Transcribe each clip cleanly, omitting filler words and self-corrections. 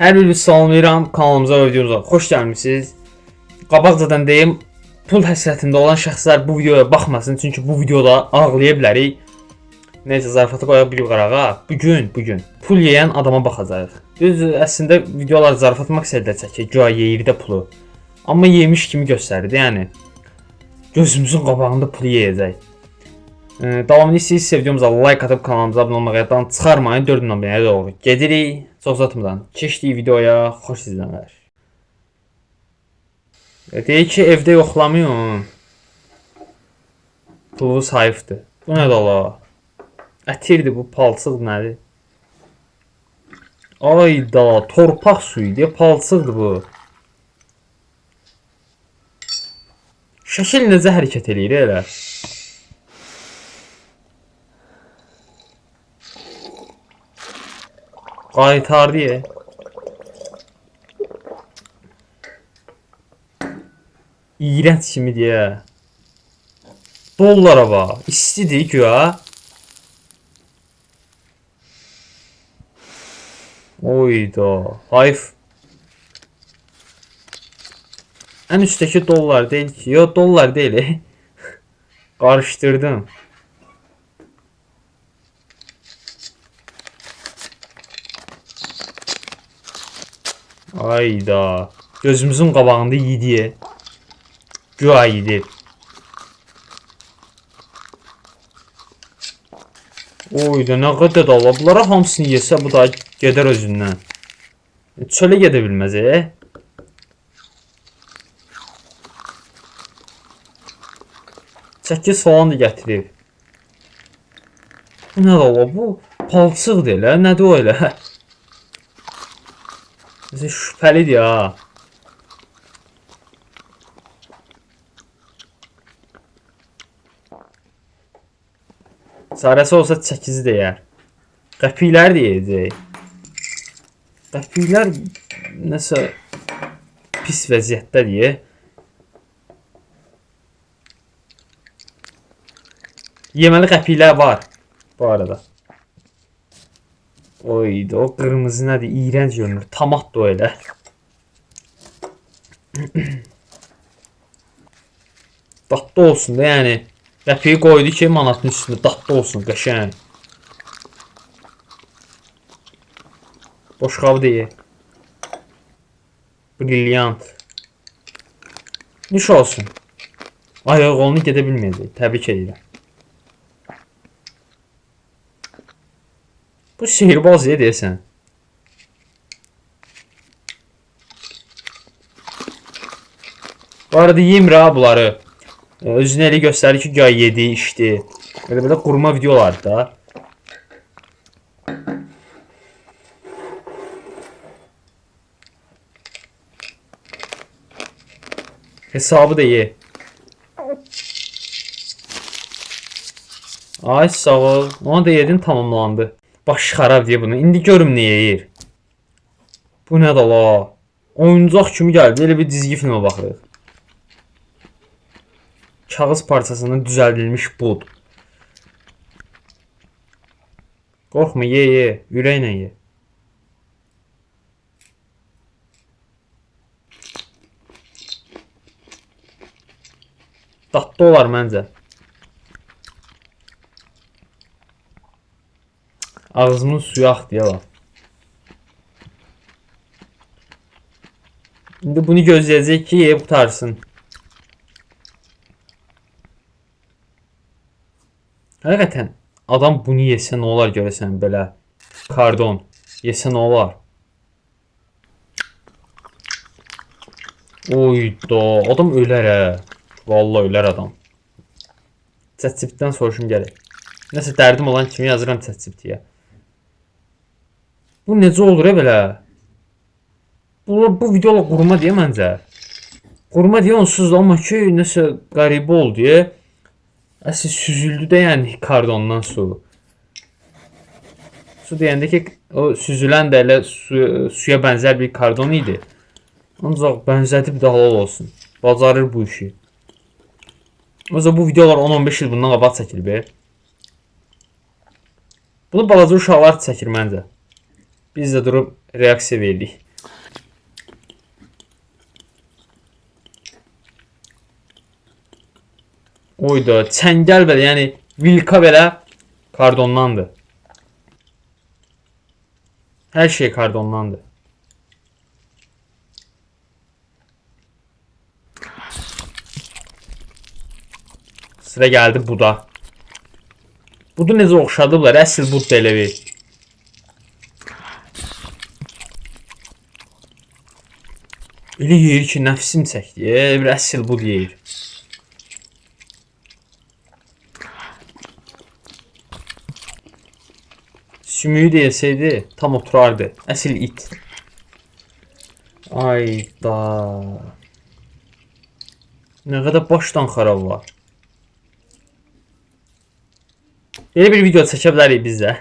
Hər birinizi salamlayıram, kanalımıza və videomuza xoş gəlmisiniz. Qabaqcadan deyim, pul həsrətində olan şəxslər bu videoya baxmasın, çünki bu videoda ağlaya bilərik. Neysə, zarafatı qoyaq bir qırağa. Bu gün pul yeyən adama baxacağıq. Düz, əslində videolar zarafat məqsədilə çəkir, güya yeyir də pulu. Amma yemiş kimi göstərir, yəni. Gözümüzün qabağında pulu yeyəcək. Davamını istəyirsinizsə videomuza like atıb kanalımıza abunə olmağı yaddan çıxarmayın. 4000 abunəyə doğru gedirik. Çox uzatmadan keçdik videoya. Xoş izlənmələr. Deyir ki, evdə yoxlamayın. Pulu sayıbdır. Bu nədir Allah? Ətirdir bu, palçıq nədir? Ayda, torpaq suyu deyə palçıqdır bu. Şəkil necə hərəkət eləyir elə? Qaytardı ya. İğrənc kimi deyə. Dollara bax. İstidir güya. Oyda. Hayf. En üstteki dollar değil ki. Yo dollar değil. Karıştırdım. Ayda. Gözümüzün qabağında yedi. Güya yedi. Oyda nə qədər də Allah. Bunlara hamısını yesə bu da gedər özündən. Çölə gedə bilməz, e. Çəkiz falan da gətirib. Bu nədir Allah? Bu palçıqdır elə. Nədir o elə? Nəsə şübhəlidir ha. Çarəsi olsa çəkizi də yeyər. Qəpikləri də yeyəcək. Qəpiklər nəsə pis vəziyyətdədir. Yeməli qəpiklər var bu arada. Oyda o qırmızı nədir? İyrənc görünür. Tomatdır o elə. Dadlı olsun da yəni. Qəpiyi qoydu ki, manatın üstündə dadlı olsun, qəşəng. Boşqabı da ye. Brilyant. Niş olsun. Ayaq qolunu gedə bilməyəcək. Təbrik edirəm. Bu sihirbaz ya deyəsən. Bu arada yemir ha bunları. Özünü elə göstərir ki, güya yedi, içdi. Belə belə qurma videolardır da. Hesabı da ye. Ay sağ ol. Onu da yedin tamamlandı. Başı xarab deyə bunu. İndi görüm nə yeyir. Bu nədir la? Oyuncaq kimi gəldi. Elə bir cizgi filmə baxırıq. Kağız parçasından düzəldilmiş bud. Qorxma, ye ye. Ürəklə ye. Dadlı olar məncə. Ağzımın suyu axdı ya. İndi bunu gözləyəcək ki, yeyib qurtarsın. Həqiqətən adam bunu yesə nə olar görəsən belə? Kardon yesə nə olar? Oyda, adam ölər hə. Vallahi ölər adam. ChatGPT-dən soruşum gərək. Nəsə dərdim olan kimi yazıram ChatGPT-yə. Bu necə olur belə? Bu videolar qurma deyə məncə. Qurma deyə onsuz da, amma ki, nəsə qəribə oldu deyə. Əsl süzüldü də yəni kardondan su. Su deyəndə ki, o süzülən də elə suya bənzər bir kardon idi. Ancaq bənzədib də halal olsun. Bacarır bu işi. Özə bu videolar 10-15 il bundan qabaq çəkilib. Bunu balaca uşaqlar çəkir məncə. Biz də durub reaksiya veririk. Oyda, çəngəl belə, yəni vilka belə kardondandır. Hər şey kardondandır. Sıra gəldi buda. Budu necə oxşadıblar? Əsl bud da elə bir. Elə yeyir ki, nəfsim çəkdi. Bir əsl bud yeyir. Sümüyü də yesəydi tam oturardı. Əsl it. Ayda. Nə qədər başdan xarab var. Belə bir video çəkə bilərik biz də.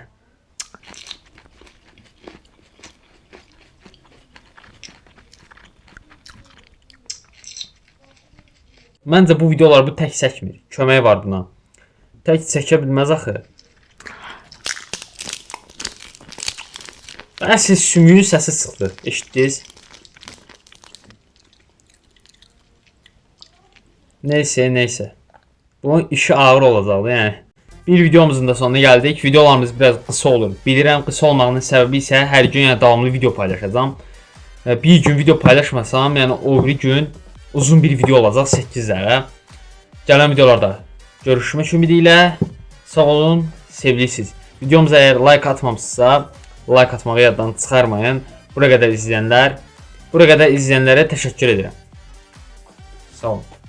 Məncə bu videolar bu tək çəkmir. Kömək var buna. Tək çəkə bilməz axı. Əsl sümüyün səsi çıxdı. Eşitdiniz? Neyse, neyse. Bunun işi ağır olacaqdı, yəni. Bir videomuzun da sonuna gəldik. Videolarımız biraz qısa olur. Bilirəm, qısa olmağının səbəbi isə hər gün yəni davamlı video paylaşacağam. Bir gün video paylaşmasam, yəni o biri gün uzun bir video olacaq 8 zərə. Gələn videolarda görüşmək ümidi ilə sağ olun, sevilirsiniz. Videomuza əgər like atmamışsınızsa, like atmağı yaddan çıxarmayın. Bura qədər izləyənlər, bura qədər izləyənlərə təşəkkür edirəm. Sağ olun.